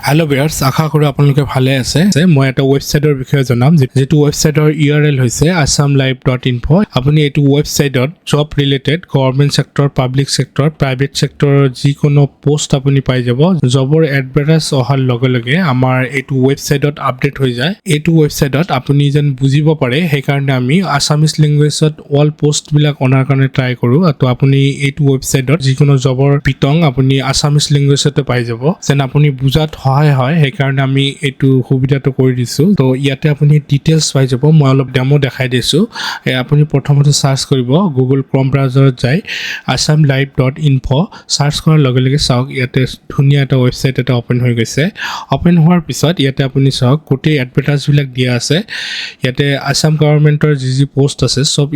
Hello' viewers, আশা কৰোঁ আপোনালোকে ভালে আছে। মই এটা ৱেবছাইটৰ বিষয়ে জনাম, যিটো ৱেবছাইটৰ ইউআৰএল হৈছে assamlive.info। আপুনি এইটো ৱেবছাইটত job related government sector, public sector, private ছেক্টৰৰ যিকোনো পষ্ট আপুনি পাই যাব। জবৰ এডভাৰটাইজ অহাৰ লগে লগে আমাৰ এইটো ৱেবছাইটত আপডেট হৈ যায়। এইটো ৱেবছাইটত আপুনি যেন বুজিব পাৰে, সেইকাৰণে আমি আছামিজ লেংগুৱেজত অল পষ্টবিলাক অনাৰ কাৰণে ট্ৰাই কৰোঁ। তো আপুনি এইটো ৱেবছাইটত যিকোনো জবৰ বিতং আপুনি আছামিজ লেংগুৱেজতে পাই যাব, যেন আপুনি বুজাত সহায় হয়, সেইকাৰণে আমি এইটো সুবিধাটো কৰি দিছোঁ। তো ইয়াতে আপুনি ডিটেইলছ পাই যাব। মই অলপ ডেমো দেখাই দিছোঁ। আপুনি প্ৰথমতে চাৰ্চ কৰিব, গুগল ক্ৰম ব্ৰাউজাৰত যাই assamlive.info search কৰাৰ লগে লগে চাওক, ইয়াতে ধুনীয়া এটা ৱেবছাইট এটা অ'পেন হৈ গৈছে। অ'পেন হোৱাৰ পিছত ইয়াতে আপুনি চাওক, গোটেই এডভাৰটাইজবিলাক দিয়া আছে। ইয়াতে আছাম গভৰ্ণমেণ্টৰ যি যি পষ্ট আছে, চব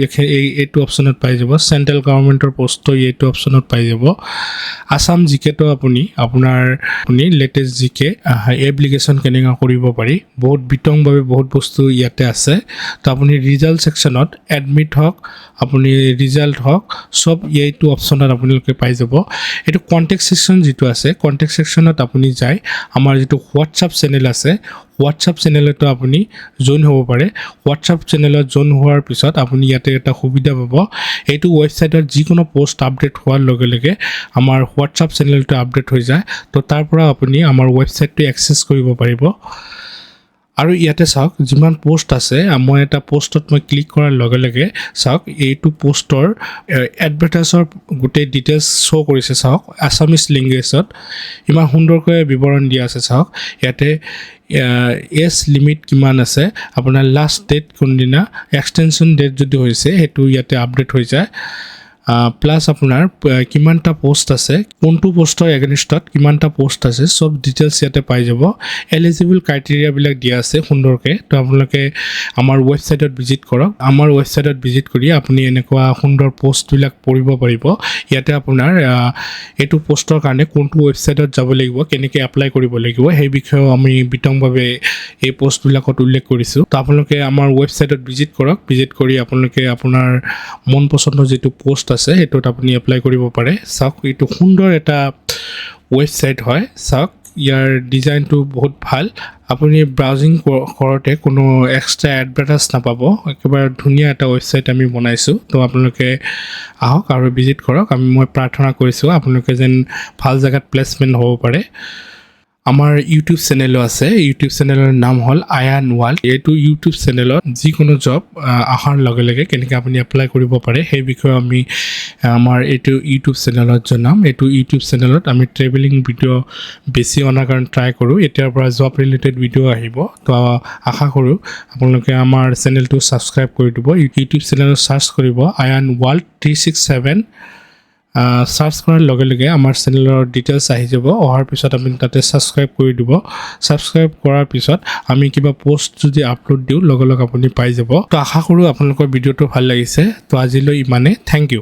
এইটো অপশ্যনত পাই যাব। চেণ্ট্ৰেল গভৰ্ণমেণ্টৰ পষ্টটো এইটো অপশ্যনত পাই যাব। আছাম জিকেটো আপুনি আপোনাৰ আপুনি লেটেষ্ট জিকে এপ্লিকেশ্যন কেনেকৈ কৰিব পাৰি, বহুত বিতংভাৱে বহুত বস্তু ইয়াতে আছে। তো আপুনি ৰিজাল্ট ছেকশ্যনত এডমিট হওক, আপুনি ৰিজাল্ট হওক, চব এইটো অপশ্যনত আপোনালোকে পাই যাব। এইটো কণ্টেক্ট ছেকশ্যন যিটো আছে, কণ্টেক্ট ছেকশ্যনত আপুনি যায় আমাৰ যিটো হোৱাটছআপ চেনেল আছে, হোৱাটছআপ চেনেলতো আপুনি জইন হ'ব পাৰে। হোৱাটছআপ চেনেলত জইন হোৱাৰ পিছত আপুনি ইয়াতে এটা সুবিধা পাব। এইটো ৱেবছাইটত যিকোনো পষ্ট আপডেট হোৱাৰ লগে লগে আমাৰ হোৱাটছআপ চেনেলটো আপডেট হৈ যায়। তো তাৰ পৰা আপুনি আমাৰ ৱেবছাইটটো এক্সেছ কৰিব পাৰিব। আৰু ইয়াতে চাওক, যিমান পষ্ট আছে, মই এটা পষ্টত মই ক্লিক কৰাৰ লগে লগে চাওক, এইটো পষ্টৰ এডভাৰটাইজৰ গোটেই ডিটেইলছ শ্ব' কৰিছে। চাওক, আছামিজ লেংগুৱেজত ইমান সুন্দৰকৈ বিৱৰণ দিয়া আছে। চাওক, ইয়াতে এজ লিমিট কিমান আছে, আপোনাৰ লাষ্ট ডেট কোনদিনা, এক্সটেনশ্যন ডেট যদি হৈছে, সেইটো ইয়াতে আপডেট হৈ যায়। প্লাছ আপোনাৰ কিমানটা পষ্ট আছে, কোনটো পষ্টৰ এগেইনষ্টত কিমানটা পষ্ট আছে, চব ডিটেইলছ ইয়াতে পাই যাব। এলিজিবল ক্ৰাইটেৰিয়াবিলাক দিয়া আছে সুন্দৰকৈ। তো আপোনালোকে আমাৰ ৱেবছাইটত ভিজিট কৰক। আমাৰ ৱেবছাইটত ভিজিট কৰি আপুনি এনেকুৱা সুন্দৰ পষ্টবিলাক পঢ়িব পাৰিব। ইয়াতে আপোনাৰ এইটো পষ্টৰ কাৰণে কোনটো ৱেবছাইটত যাব লাগিব, কেনেকৈ এপ্লাই কৰিব লাগিব, সেই বিষয়েও আমি বিতংভাৱে এই পষ্টবিলাকত উল্লেখ কৰিছোঁ। তো আপোনালোকে আমাৰ ৱেবছাইটত ভিজিট কৰক। ভিজিট কৰি আপোনালোকে আপোনাৰ মন পচন্দৰ যিটো পষ্ট আছে, সেইটোত আপুনি এপ্লাই কৰিব পাৰে। চাওক, এইটো সুন্দৰ এটা ৱেবছাইট হয়। চাওক, ইয়াৰ ডিজাইনটো বহুত ভাল। আপুনি ব্ৰাউজিং কৰোঁতে কোনো এক্সট্ৰা এডভাৰটাইজ নাপাব। একেবাৰে ধুনীয়া এটা ৱেবছাইট আমি বনাইছোঁ। তো আপোনালোকে আহক আৰু ভিজিট কৰক। মই প্ৰাৰ্থনা কৰিছোঁ, আপোনালোকে যেন ভাল জেগাত প্লেচমেণ্ট হ'ব পাৰে। আমাৰ ইউটিউব চেনেলো আছে। ইউটিউব চেনেলৰ নাম হ'ল আয়ান ৱাৰ্ল্ড। এইটো ইউটিউব চেনেলত যিকোনো জব অহাৰ লগে লগে কেনেকৈ আপুনি এপ্লাই কৰিব পাৰে, সেই বিষয়ে আমি আমাৰ এইটো ইউটিউব চেনেলত জনাম। এইটো ইউটিউব চেনেলত আমি ট্ৰেভেলিং ভিডিঅ' বেছি অনাৰ কাৰণে ট্ৰাই কৰোঁ। এতিয়াৰ পৰা জব ৰিলেটেড ভিডিঅ' আহিব। তো আশা কৰোঁ আপোনালোকে আমাৰ চেনেলটো ছাবস্ক্ৰাইব কৰি দিব। ইউটিউব চেনেলত চাৰ্চ কৰিব আয়ান ৱাৰ্ল্ড 367। চাৰ্চ কৰাৰ লগে লগে আমাৰ চেনেলৰ ডিটেইলছ আহি যাব। অহাৰ পিছত আপুনি তাতে ছাবস্ক্ৰাইব কৰি দিব। ছাবস্ক্ৰাইব কৰাৰ পিছত আমি কিবা পষ্ট যদি আপলোড দিওঁ, লগে লগে আপুনি পাই যাব। তো আশা কৰোঁ আপোনালোকৰ ভিডিঅ'টো ভাল লাগিছে। তো আজিলৈ ইমানে। Thank U.